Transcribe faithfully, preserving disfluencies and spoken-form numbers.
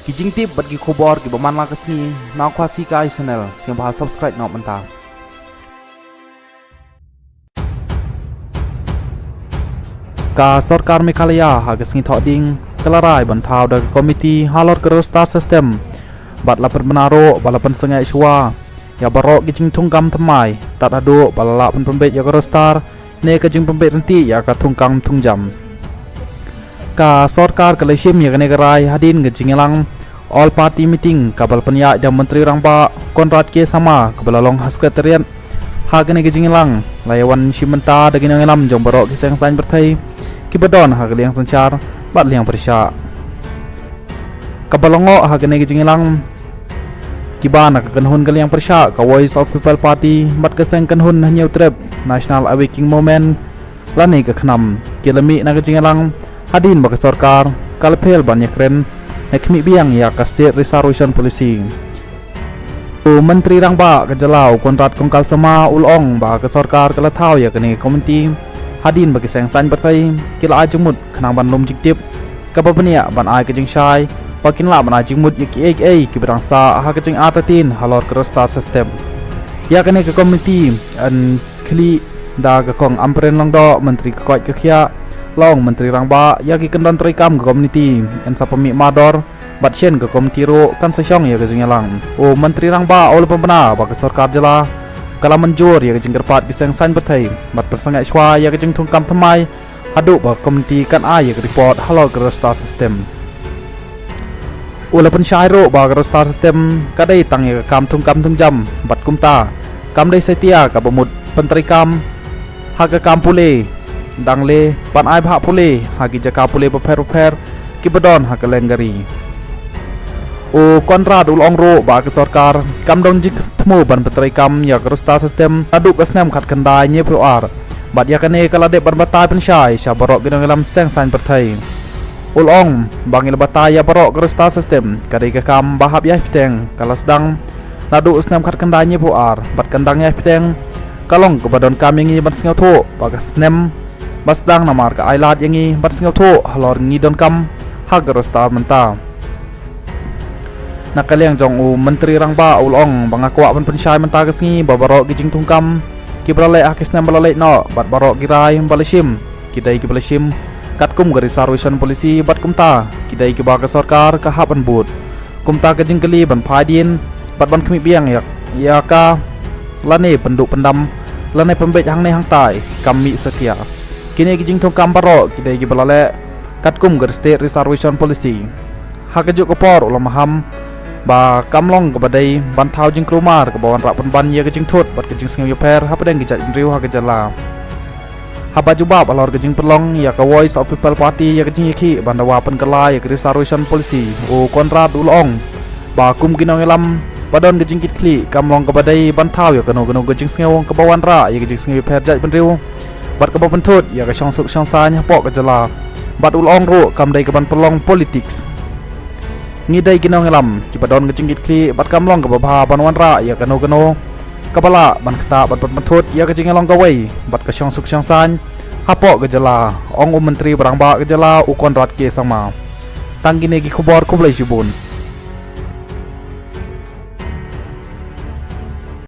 Ki jingtip bad ki khubor kiba man la ka sngi na Khasi Kai Channel, sngewbha subscribe noh mynta. Ka sorkar Meghalaya ha ka sngi Thohdieng ka la rai ban thaw da ka komiti halor ka roster system bad la pynbna ruh ba la pynsangeh shuwa ïa baroh ki jingthungkam thymmai tad haduh ba la lah ban pynbeit ïa ka roster ne ka jingpynbeit ryntih ïa ka thungkam thungjam. Ka sorkar ka la shim ïa kane ka rai hadien ka jingïalang All Party Meeting kaba la pynïaid da u Myntri Rangbah Conrad K Sangma kaba la long ha Secretariat. Ha kane ka jingïalang la ïa wan shim bynta da ki nongïalam jong baroh ki seng saiñ pyrthei kiba don ha ka liang synshar bad liang pyrshah. Kaba la ngoh ha kane ka jingïalang kiba na ka kynhun ka liang pyrshah ka Voice of People Party bad ka seng kynhun Hynñiewtrep National Awakening Movement lane ka KHNAM ki la mih na ka jingïalang hadien ba ka sorkar ka la phel ban ïakren ne khmih biang ïa ka State Reservation Policy. U Myntri Rangbah ka jylla u Conrad Kongkal Sangma u la ong ba ka sorkar ka la thaw ïa kane ka komiti hadien ba ki seng saiñ pyrthei ki la ai jingmut khnang ban lum jingtip kaba bniah ban ai ka jingshai ba kin lah ban ai jingmut ïa kiei kiei kiba dang sah ha ka jingartatien halor ka roster system. Ïa kane ka komiti yn khlieh da ka Kong Ampareen Lyngdoh, Myntri ka koit ka khiah. La ong u Myntri Rangbah ïa ki kyndon treikam ka komiti yn sa pynmih mardor bad shen ka komiti ruh kan sa shong ïa ka jingïalang. U Myntri Rangbah u la pynbna ba ka sorkar jylla ka la mynjur ïa ka jingkyrpad ki seng saiñ pyrthei bad pynsangeh shuwa ïa ka jingthungkam thymmai haduh ba ka komiti kan ai ïa ka report halor ka roster system. U la pynshai ruh ba ka roster system ka dei tang ïa ka kam thungkam thungjam bad kumta kam dei satia kaba mut pyntreikam ha ka kam pule dang leh ban ai bhah pule ha ki jaka pule bapher bapher kiba don ha kylleng ka ri. U Conrad u la ong ruh ba ka sorkar kam don jingthmu ban pyntreikam ïa ka roster system naduh ka snem khatkhyndai hynñiewphew ar bad ïa kane ka la dep ban batai pynshai sha baroh ki nongïalam seng saiñ pyrthei. U la ong ba ngi la batai ïa baroh ka roster system ka dei ka kam ba hap ïaid bteng, ka la sdang naduh u snem khatkhyndai hynñiewphew ar bad kan dang ïaid bteng. Ka long kaba donkam ïa ngi ban sngewthuh ba ka snem ba sdang namar ka ai lad ïa ngi ban sngewthuh halor ngi donkam ha ka roster mynta. Na ka liang jong u Myntri Rangbah u la ong ba nga kwah ban pynshai mynta ka sngi ba baroh ki jingthungkam kiba la leh ha ki snem ba la leit noh bad baroh ki rai ba la shim ki dei kiba la shim katkum ka Reservation Policy bad kumta ki dei kiba ka sorkar ka hap ban bud. Kumta ka jingkylli ban phai dien bad ban khmih biang ïa, ïa ka lane pynduh pyndam lane pynbeit hangne hangtai kam mih satia. Kine ki jingthungkam baroh ki dei kiba la leh katkum ka State Reservation Policy. Ha kajuh ka por u la maham ba kam long kaba dei ban thaw jingkulmar kaba wanrah pynban ïa ka jingthut bad ka jingsngew ïapher hapdeng ki jaitbynriew ha ka jylla. Haba jubab halor ka jingpynlong ïa ka Voice of People Party ïa ka jingïakhih ban dawa pynkylla ïa ka Reservation Policy, u Conrad u la ong ba kum ki nongïalam ba don ka jingkitkhlieh kam long kaba dei ban thaw ïa kano kano ka jingsngew kaba wanrah ïa ka jingsngew ïapher jaitbynriew bad kaba pynthut ïa ka shongsuk shongsaiñ hapoh ka jylla. Bad u la ong ruh kam dei ka ban pynlong politics. Ngi dei ki nongïalam kiba don ka jingkitkhlieh bad kam long kaba bha ban wanrah ïa kano kano kaba lah ban ktah bad ban pynthut ïa ka jingïalong kawei bad ka shongsuk shongsaiñ hapoh ka jylla, ong u Myntri ba rangbah ka jylla u Conrad K Sangma. Tang kine ki khubor, khublei shibun.